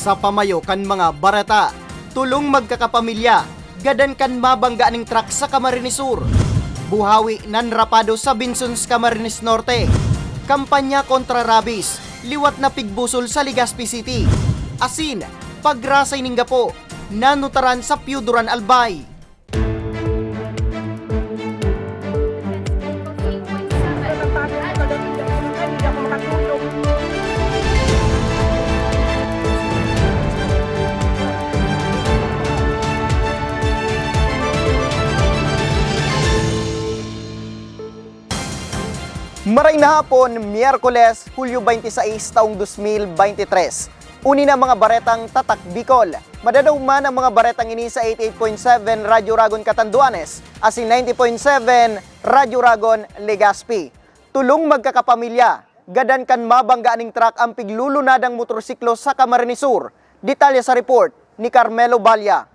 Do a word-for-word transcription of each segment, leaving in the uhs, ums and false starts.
Sa pamayo kan mga bareta, tolong magkakapamilya gadan kan mabangga ning truck sa Camarines Sur. Buhawi nanrapado sa Binson sa Camarines Norte. Kampanya kontra rabies, liwat na pigbusol sa Legazpi City. Asin, pagrasay ning gapo, nanutaran sa Piyuduran, Albay. Maray na hapon, Miyerkules, Hulyo twenty-six, taong dos mil bente tres. Uni na mga baretang Tatak Bicol. Madadaog man ang mga baretang ini sa eighty-eight point seven Radyo Ragon Catanduanes, asin ninety point seven Radyo Ragon Legazpi. Tolong magkakapamilya, gadan kan mabangga ning truck ang piglulunadang motorsiklo sa Camarines Sur. Detalye sa report ni Carmelo Balla.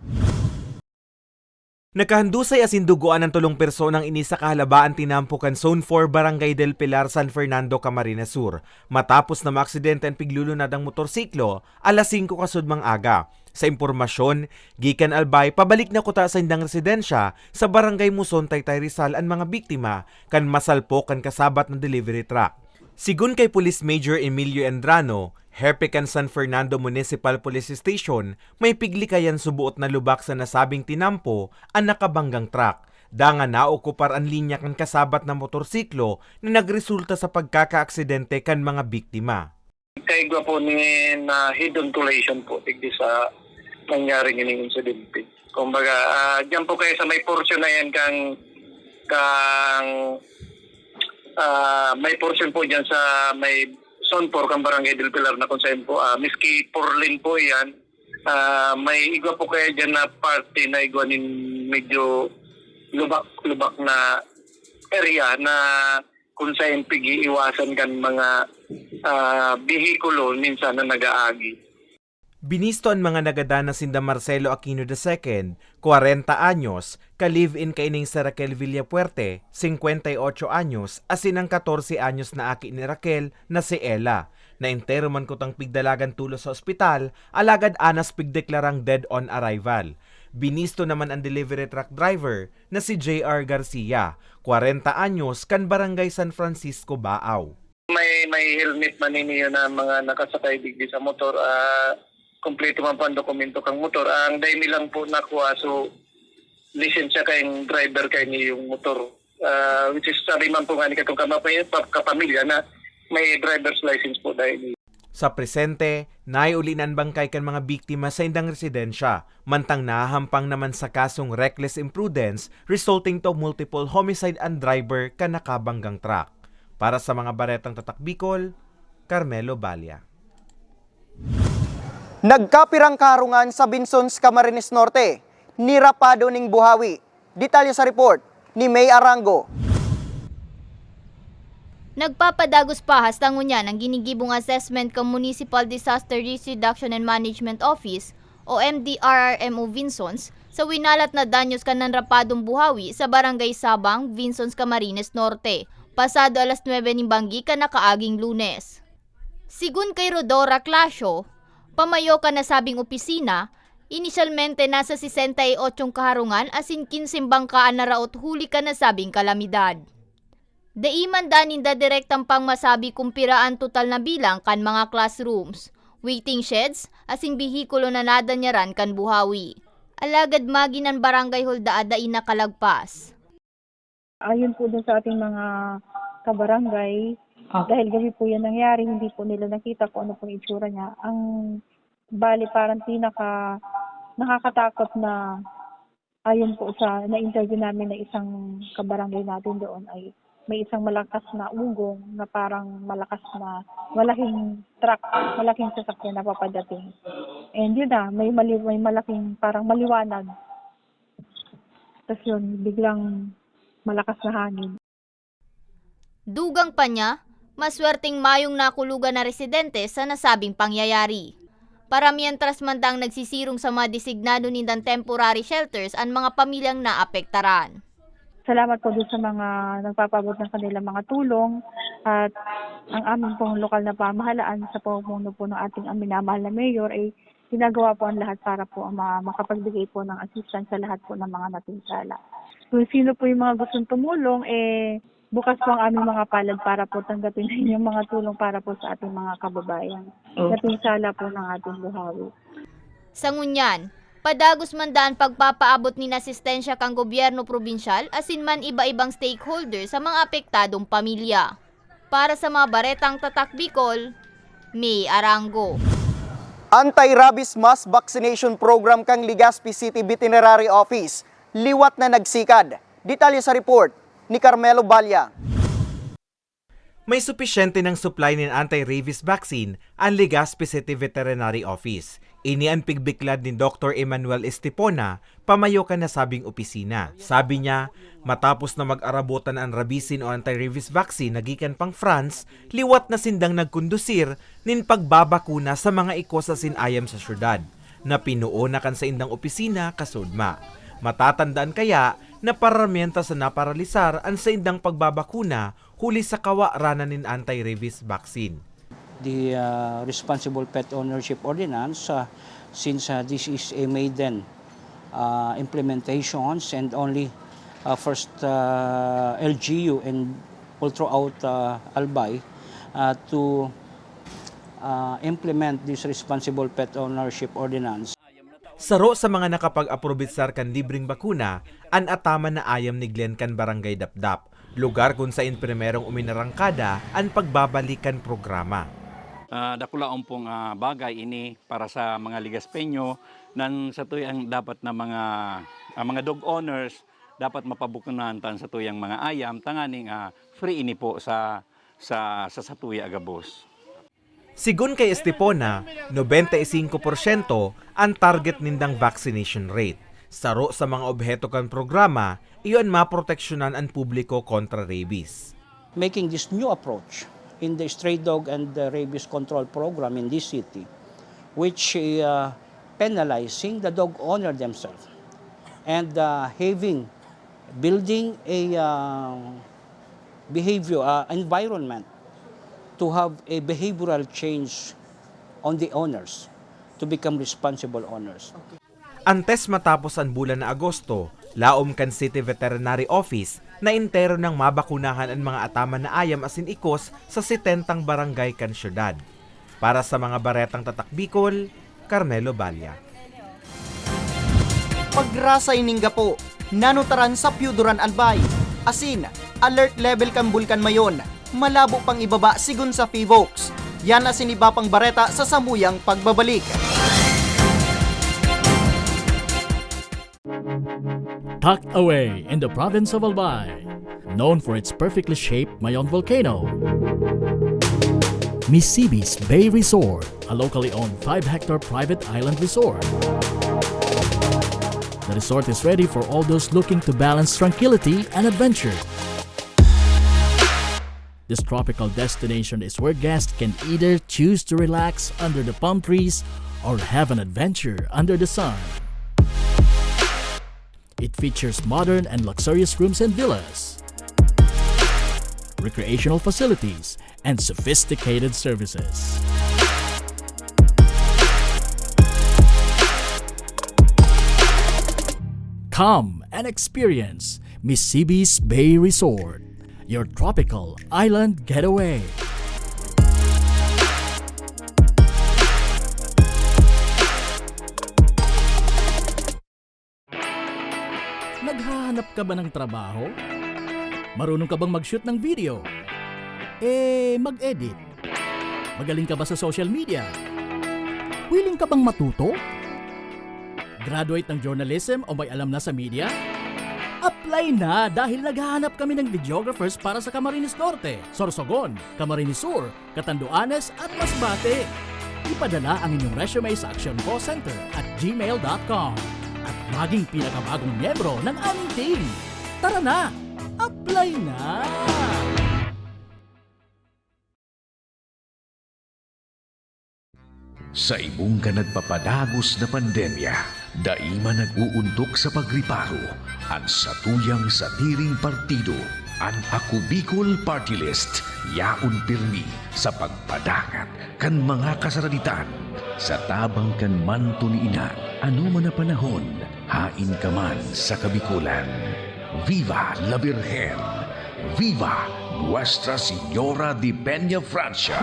Nakahandusay asin dugoan an tolong personang ini sa kahalabaan tinampo kan Zone four, Barangay Del Pilar, San Fernando, Camarines Sur, matapos na maaksidente an piglulunadang motorsiklo alas singko kasudmang aga. Sa impormasyon, gikan Albay, pabalik na kuta sa indang residensya sa Barangay Muson, Taytay, Rizal an mga biktima kan masalpok kan kasabat na delivery truck. Sigon kay Police Major Emilio Endrano, hepe kan San Fernando Municipal Police Station, may piglikayan suboot na lubak sa nasabing tinampo an nakabanggang truck. Dangan naokupar an linya kan kasabat na motorsiklo na nagresulta sa pagkakaaksidente kan mga biktima. Kaigwa po ni na head-on collision po digdi sa nangyaring ining insidente. Kumbaga, ah, diyan po kayo sa may portion na yan kang, kang, ah, may portion po diyan sa may Zone four kang Barangay Del Pilar na kung saan po, ah, miski four lane po yan, ah, may igwa po kaya diyan na parte na igwa nin medyo lubak-lubak na area na kung saan pig-iiwasan kan mga, ah, behikulo minsan na nag-aagi. Binisto an mga nagadan na sinda Marcelo Aquino the second, kwarenta anyos, ka-live-in kaining si Raquel Villafuerte, singkwenta y ocho anyos, asin ang katorse anyos na aki ni Raquel na si Ella, na entero man kutang pigdalagan tolos sa ospital, alagad anas pigdeklarang dead on arrival. Binisto naman an delivery truck driver na si J R Garcia, kwarenta anyos, kan Barangay San Francisco, Baao. May, may helmet man ini yun ang mga nakasakay digdi sa motor. Ah, kompleto man po ang dokumento kang motor. Ang dai mi lang po nakuha, so, lisensya kayong driver kaini yung motor. Ah, which is, sabi man po nga ni katong kama-, pa-, kapamilya na may driver's license po dahil. Sa presente, naiuli na an bangkay kan mga biktima sa indang residensya, mantang nahahampang naman sa kasong reckless imprudence resulting to multiple homicide an driver kan nakabanggang truck. Para sa mga baretang Tatak Bicol, Carmelo Balla. Nagkapirang kaharungan sa Binson sa Camarines Norte, nirapado ning buhawi. Detalye sa report ni May Arango. Nagpapadagos pa hasta ngunyan ang ginigibong assessment kan Municipal Disaster Risk Reduction and Management Office o M D R R M o Vinsons sa winalat na danyos kan nanrapadong buhawi sa Barangay Sabang, Vinsons, Camarines Norte, pasado alas nuebe nin banggi kan nakaaging Lunes. Sigon kay Rodora Clasio, pamayo kan nasabing opisina, inisyalmente nasa sesenta y ocho kaharungan asin kinse bangka an naraot huli kan nasabing kalamidad. Dai man daa ninda direktang pangmasabi kun pira an total na bilang kan mga classrooms, waiting sheds, asin behikulo na nadanyaran kan buhawi. Alagad magin an barangay hall daa dai nakalagpas. Ayon po dun sa ating mga kabarangay, ah, dahil gabi po yan nangyari, hindi po nila nakita kung ano pong itsura niya. Ang bali, parang pinaka nakakatakot na, ayon po sa na-interview namin na isang kabarangay natin doon, ay may isang malakas na ugong na parang malakas na malaking truck, malaking sasakyan na papadating. And yun na, may mali-, may malaking parang maliwanag. Tas yun, biglang malakas na hangin. Dugang pa niya, maswerteng mayong nakulugan na residente sa nasabing pangyayari. Para mientras man daang nagsisirong sa mga designado nindang temporary shelters an mga pamilyang naapektaran. Salamat po dun sa mga nagpapaabot ng kanilang mga tulong at ang amin pong lokal na pamahalaan sa pamumuno po ng ating minamahal na mayor ay ginagawa po ang lahat para po ma-, makapagbigay po ng assistance sa lahat po ng mga napinsala. Kung sino po yung mga gustong tumulong, eh, bukas po ang aming mga palad para po tanggapin yung mga tulong para po sa ating mga kababayan. Oh. Napinsala po ng ating buhawi. Sa ngunyan, padagos man daa an pagpapaabot nin asistensya kan gobyerno probinsyal asin man iba-ibang stakeholder sa mga apektadong pamilya. Para sa mga baretang Tatak Bicol, May Arango. Anti-rabies mass vaccination program kan Legazpi City Veterinary Office, liwat na nagsikad. Detalye sa report ni Carmelo Balla. May supisyente nang supply nin anti-rabies vaccine an Legazpi City Veterinary Office. Ini an pigbiklad ni Doktor Emmanuel Estepona, pamayo kan nasabing opisina. Sabi niya, matapos na mag-arabotan an Rabicin o anti-rabies vaccine na gikan pang France, liwat na sindang nagkondusir nin pagbabakuna sa mga ikos asin ayam sa syudad, na pinuon na kan saindang opisina kasudma. Matatandaan kaya na paramihan ta sa naparalisar an saindang pagbabakuna huli sa kawaranan nin anti-rabies vaccine. The, uh, Responsible Pet Ownership Ordinance, uh, since, uh, this is a maiden, uh, implementations and only, uh, first, uh, L G U and all throughout, uh, Albay, uh, to, uh, implement this Responsible Pet Ownership Ordinance. Saro sa mga nakapag-aprobitsar kan libreng bakuna an ataman na ayam ni Glenn kan Barangay Dapdap, lugar kun saen primerong uminarangkada an pagbabalik kan programa. Ah, dakulaon pong, ah, bagay ini para sa mga Legazpeño, nan satuyang dapat na mga, ah, mga dog owners, dapat mapabukunahan tan satuyang mga ayam, tanganing, ah, free ini po sa, sa, sa satuya gabos. Sigon kay Estepona, nobenta y singko porsyento an target nindang vaccination rate. Saro sa mga obheto kan programa, iyo an maproteksyonan an publiko kontra rabies. Making this new approach in the stray dog and the rabies control program in this city, which, uh, penalizing the dog owner themselves and, uh, having, building a, uh, behavior, uh, environment to have a behavioral change on the owners to become responsible owners. Antes matapos an bulan na Agosto, laom kan City Veterinary Office na entero nang mabakunahan an mga ataman na ayam asin ikos sa setentang barangay kan syudad. Para sa mga baretang Tatak Bicol, Carmelo Balla. Pagrasay nin gapo, nanutaran sa Piyuduran Albay. Asin, alert level kan Bulkan Mayon, malabo pang ibaba sigon sa PHIVOLCS. Yan asin iba pang bareta sa samuyang pagbabalik. Tucked away in the province of Albay, known for its perfectly shaped Mayon volcano, Misibis Bay Resort, a locally owned five-hectare private island resort. The resort is ready for all those looking to balance tranquility and adventure. This tropical destination is where guests can either choose to relax under the palm trees or have an adventure under the sun. It features modern and luxurious rooms and villas, recreational facilities, and sophisticated services. Come and experience Misibis Bay Resort, your tropical island getaway. Naghahanap ka ba ng trabaho? Marunong ka bang mag-shoot ng video? Eh, mag-edit? Magaling ka ba sa social media? Willing ka bang matuto? Graduate ng journalism o may alam na sa media? Apply na, dahil naghahanap kami ng videographers para sa Camarines Norte, Sorsogon, Camarines Sur, Catanduanes at Masbate. Ipadala ang inyong resume sa actioncallcenter at gmail dot com at maging pinakabagong miyembro ng aming team. Tara na! Apply na! Sa ibong kan nagpapadagos na pandemya, dai man nag-oontok sa pagriparo an satuyang sadiring partido. An Ako Bicol Party List yaon pirmi sa pagpadangat kan mga kasaraditan Sa tabang kan manto ni Ina, ano man na panahon, hain ka man sa Kabikolan. Viva la Virgen! Viva Nuestra Señora de Peña Francia!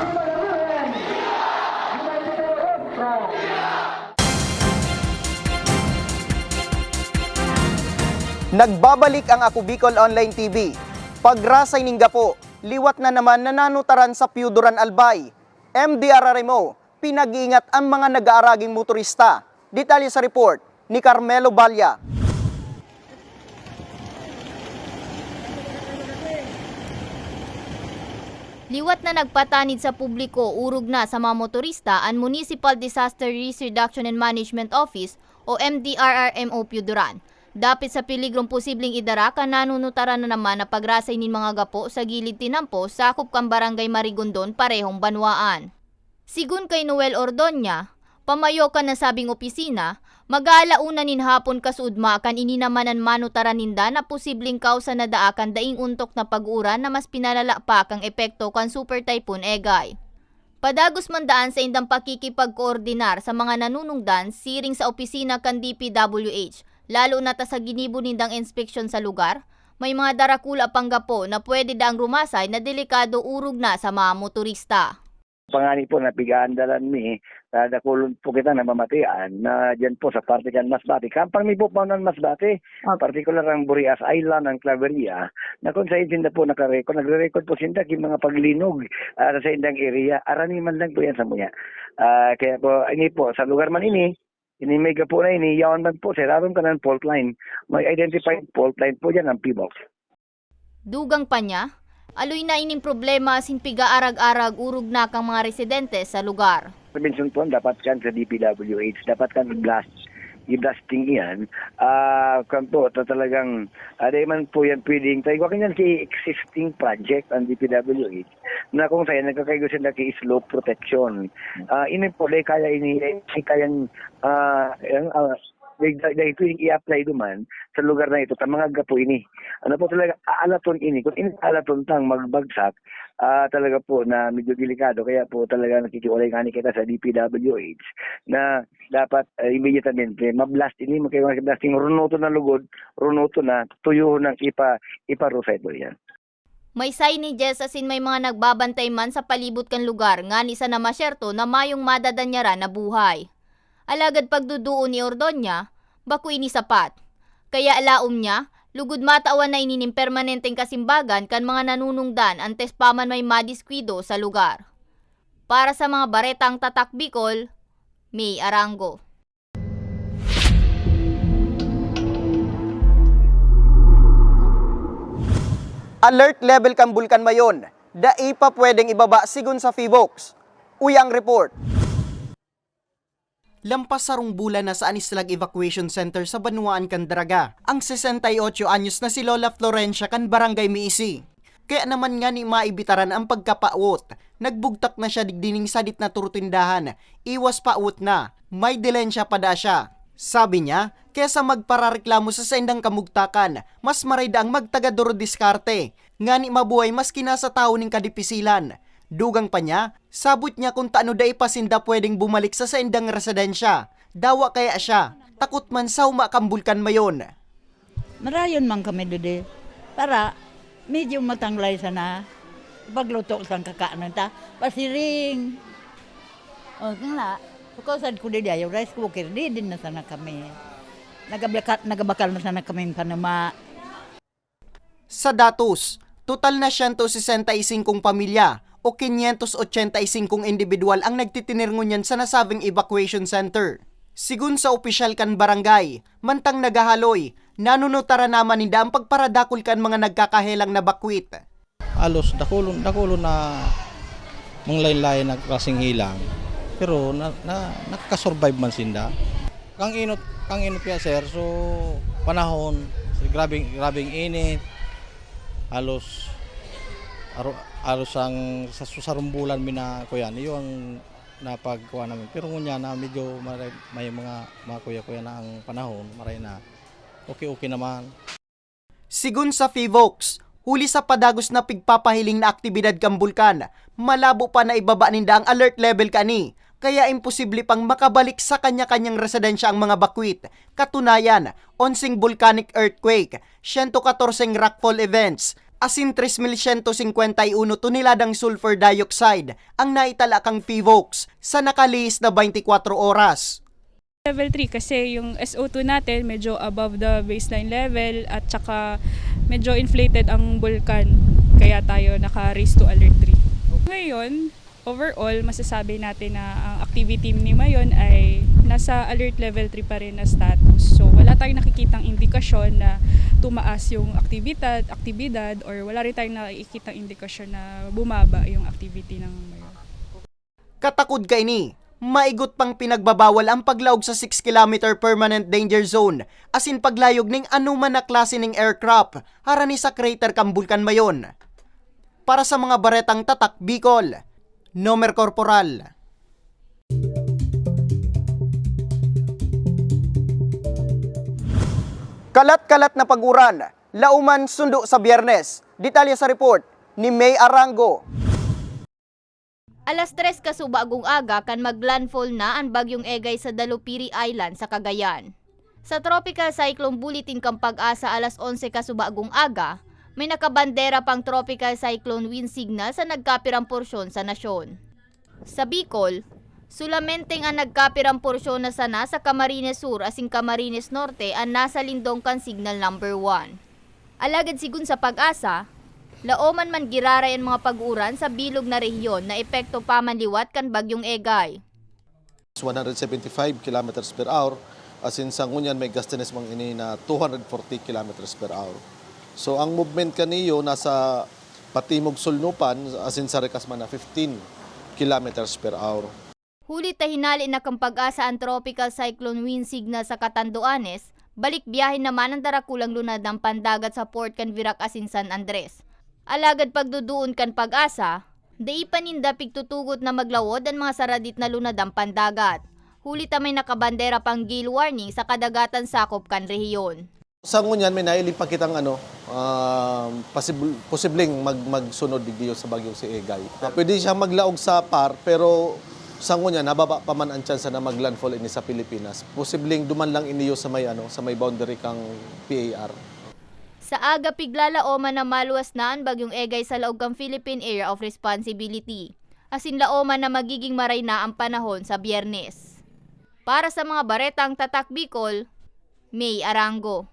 Nagbabalik ang Ako Bicol Online T V. Pagrasay ning gapo, liwat na naman na nanutaran sa Piyuduran Albay. M D R R M O, pinag-iingat ang mga nag-aaraging motorista. Detalye sa report ni Carmelo Balla. Liwat na nagpatanid sa publiko, orog na sa mga motorista an Municipal Disaster Risk Reduction and Management Office o M D R R M O Piyuduran. Dapit sa peligrong posibleng idara kan nanunutaran na naman na pagrasay nin mga gapo sa gilid tinampo sakop kan Barangay Marigondon, parehong banwaan. Sigun kay Noel Ordoña, pamayo kan nasabing opisina, mag-aala una nin hapon kasuodma kan ini naman an manutaran ninda na posibleng kawsa na daa kan daing ontok na pag-uuran na mas pinalala pa kan epekto kan Super Typhoon Egay. Padagos man daan saindang pakikipagkoordinar sa mga nanunungdan siring sa opisina kan D P W H, lalo na ta sa ginibo nindang inspeksyon sa lugar, may mga darakula pang gapo na pwede daang rumasay na delikado orog na sa mga motorista. Pangani po na pigaandalan mi, ah, dakulon po kita na mamatian na diyan po sa parte kan Masbate. Kampang mi po pa nan Masbate, Opo. Partikular ang Burias Island, ang Claveria, na kung saan sinda po nakarecord, nagre-record po sinda ki mga paglinog, ah, sa indang area. Arani man lang po yan sa muya. Ah, kaya po, ini po, sa lugar man ini, ini may gapo na ini, yaon man po, sa ilarom kanan fault line, may identified fault line po dyan, ang P box. Dugang pa niya, aloy na ining problema asin pigaarag-arag orog na kan mga residente sa lugar. Prevention po, dapat kan sa D P W H, dapat kan blast, i-blasting iyan. Ah, kan po, ta-, talagang, ah, di man po yan pwedeng, tayo, kan yan ki existing project ang D P W H, na kung saan nagkakaigo sila ki slope protection. Ah, ini po, di kaya ini, di kayang, ah, yung, ah, di, di, di pwedeng i-apply duman sa lugar na ito, sa mga gapo ini. Ano po talaga, aalaton ini. Kung ini aalaton tang magbagsak, ah, talaga po na medyo delikado. Kaya po talaga nakikiulay nga ni kita sa D P W H na dapat, ah, immediatamente, ma-blast ini, magkaiba sa blasting, runuto na lugod, runuto na, tuyo nang ipa-, iparusay po yan. May signages asin may mga nagbabantay man sa palibot kan lugar ngani sana masyerto na mayong madadanyaran na buhay. Alagad pagduduon ni Ordoña, bako ini sapat. Kaya laom niya, lugod matawan na ini nin permanenteng kasimbagan kan mga nanunungdan antes pa man may madiskwido sa lugar. Para sa mga baretang Tatak Bicol, May Arango. Alert level kan Bulkan Mayon, dai pa pwedeng ibaba sigon sa PHIVOLCS. Uya ang report. Lampas sarong bulan na sa Anislag Evacuation Center sa banwaan kan Daraga ang sesenta y ocho anyos na si Lola Florencia kan Barangay Meisi. Kaya naman ngani maibitaran ang pagkapawot, nagbugtak na siya digdi ning sadit na turtindahan, iwas pawot na, may dilensya pa daa siya. Sabi niya, kesa magparareklamo sa saindang kamugtakan, mas maray daang magtagador diskarte, ngani mabuhay maski nasa tahaw nin kadipisilan. Dugang pa niya, sabot niya kun tano dai pa sinda pwedeng bumalik sa saindang residensya. Dawa kaya siya, takot man sa huma kan Bulkan Mayon. Marayon man kami didi. Para medyo matanglay sana. Pagluto sang kakanon ta. Pasiring. O, kaya nga, pagkausad ko didi, ayaw rice cooker, didi na sana kami. Nagabaka-, nagabakal na sana kami panuma. Sa datos, total na siyento sesenta y singkong pamilya o quinientos ochenta y singkong indibidwal ang nagtitener ngunyan sa nasabing evacuation center. Sigon sa opisyal kan barangay, mantang naghahaloy, nanunutaran naman ninda ang pagparadakul kan mga nagkakahelang nabakwit. Halos dakulon, dakulon na manglain-lain na klaseng helang, pero na, na, nakakasurvive man sinda. Kang inot, kang inot kaya, sir, so panahon, grabing, grabing init, halos, aro-, halos ang sa, sa sarong bulan mi na kuyan, iyo ang napagkuha namin. Pero ngunya na medyo maray-, may mga, mga kuya-kuya na ang panahon, maray na, okay-okay naman. Sigon sa PHIVOLCS, huli sa padagos na pigpapahiling na aktibidad kan bulkan, malabo pa na ibaba ninda ang alert level kani, kaya imposible pang makabalik sa kanya-kanyang residensya ang mga bakwit. Katunayan, onseng volcanic earthquake, siyento katorseng rockfall events, asin tres mil siyento singkwenta y uno toneladang sulfur dioxide ang naitala kan PHIVOLCS sa nakalihis na baynti kwatro oras. Level three kasi yung S O two natin medyo above the baseline level at saka medyo inflated ang bulkan, kaya tayo naka-raise to alert three. Ngayon, overall, masasabi natin na ang activity ni Mayon ay nasa alert level three pa rin na status. So, wala tayong nakikitang indikasyon na tumaas yung aktibidad, aktibidad or wala rin tayong nakikitang indikasyon na bumaba yung activity ng Mayon. Katakod kaini, maigot pang pinagbabawal ang paglaog sa six kilometer permanent danger zone asin paglayog ning anoman na klase ning aircraft harani sa crater kan Bulkan Mayon. Para sa mga baretang Tatak Bicol, Nomer Corporal. Kalat-kalat na pag-uran, lauman sundo sa Biyernes. Detalye sa report ni May Arango. Alas tres kasubagung aga kan maglandfall na an Bagyong Egay sa Dalupiri Island sa Cagayan. Sa Tropical Cyclone Bulletin kan PAGASA alas onse kasubagung aga, may nakabandera pang Tropical Cyclone Wind Signal sa nagkapirang porsyon sa nasyon. Sa Bicol, solamenteng an nagkapirang porsyon na sana sa Camarines Sur asin Camarines Norte an nasa lindong kan Signal Number One. Alagad sigon sa PAGASA, laoman man giraray an mga pag-uran sa bilog na rehiyon na epekto pa man liwat kan Bagyong Egay. One hundred seventy-five kilometers per hour, asin sa ngunyan may gustiness man ini na two hundred forty kilometers per hour. So ang movement kaniyo nasa patimog sulnupan, asin sa rikas man na fifteen kilometers per hour. Huli ta hinale na kan PAGASA an Tropical Cyclone Wind Signal sa Catanduanes, balik biyahe naman an darakulang lunadang pandagat sa port kan Virac asin San Andres. Alagad pagduduon kan PAGASA, dai pa ninda pigtutugot na maglawod an mga saradit na lunadang pandagat. Huli ta may nakabandera pang gale warning sa kadagatan sakop kan rehiyon. Sa ngunyan, may nailing pa kitang ano, ah, pasibl- posibleng mag- magsunod digdiyo sa bagyong si Egay. Ah, pwede siya maglaog sa par, pero sa ngunyan, nababa pa man ang tsansa na maglandfall ini sa Pilipinas. Posibleng duman lang iniyo sa may ano, sa may boundary kang P A R. Sa aga piglalaoman na maluwas na an Bagyong Egay sa laog kan Philippine Area of Responsibility, asin laoman na magiging maray na ang panahon sa Biyernes. Para sa mga baretang Tatak Bicol, May Arango.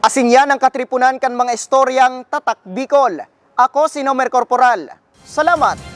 Asin yan ang katripunan kan mga istoryang Tatak Bicol. Ako si Nomer Corporal. Salamat!